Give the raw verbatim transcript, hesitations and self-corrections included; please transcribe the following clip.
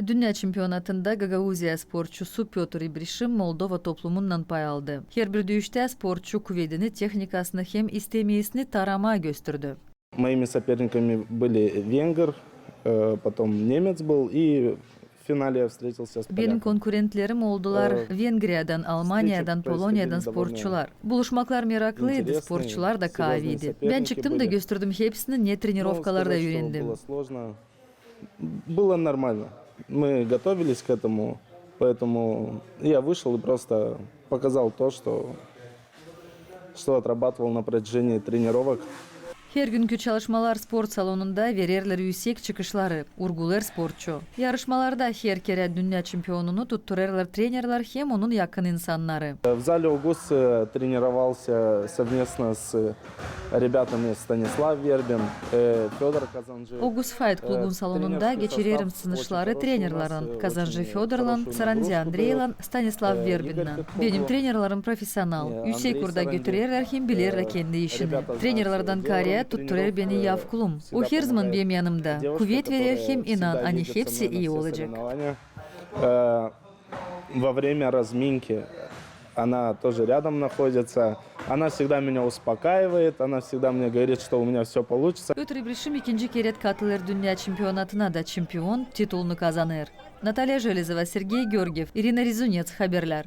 Dünnä çempionatında Gagauziya sportçusu Pötr İbrişim Moldova toplumundan pay aldı. Herbir düüştä sportçu kuvedini, tehnikasını hem istemeyisini taramaa gösterdi. Моими соперниками были венгр, э, потом немец был, и в финале я встретился с поляком. Benim konkurentlerim oldular Vengriyadan, Almaniyadan, Poloniyadan sportçular. Buluşmaklar meraklıydı, sportçular da kaaviydi. Bän çıktım da gösterdim hepsini, ne trenirovkalarda üürendim. Было нормально. Мы готовились к этому, поэтому я вышел и просто показал то, что, что отрабатывал на протяжении тренировок. Hergünkü çalışmalar sport salonunda vererlär üüsek çıkışları, urgulêêr sportçu. Yarışmalarda her kerä dünnä çempionunu tutturêrlar trenerlär hem onun yakın insannarı. В зале «Огус», э, тренировался совместно с ребятами Станислав Вербин, э, Фёдор Казанжи. Огус Файт klubun salonunda geçirerim sınışları trenerlärlän, Kazanjı Födorlan, Saranzi Andreylan, Stanislav Verbinnän. Benim trenerlärim profesional, üüsek urda götürerlär hem bilerlär kendi işini. Trenerlärdän kaarä tutturêr beni Yav Klum. O herzaman benim yanımda. Kuvet verer hem inan, ani hepsi ii olacek. Во время разминки она тоже рядом находится. Она всегда меня успокаивает, она всегда мне говорит, что у меня всё получится. Pötr İbrişim ikinci kerä katılêr dünnä çempionatına da, çempion titulunu kazanêr. Natalya Jelezova, Sergey Georgiev, İrina Rezunets, Haberlär.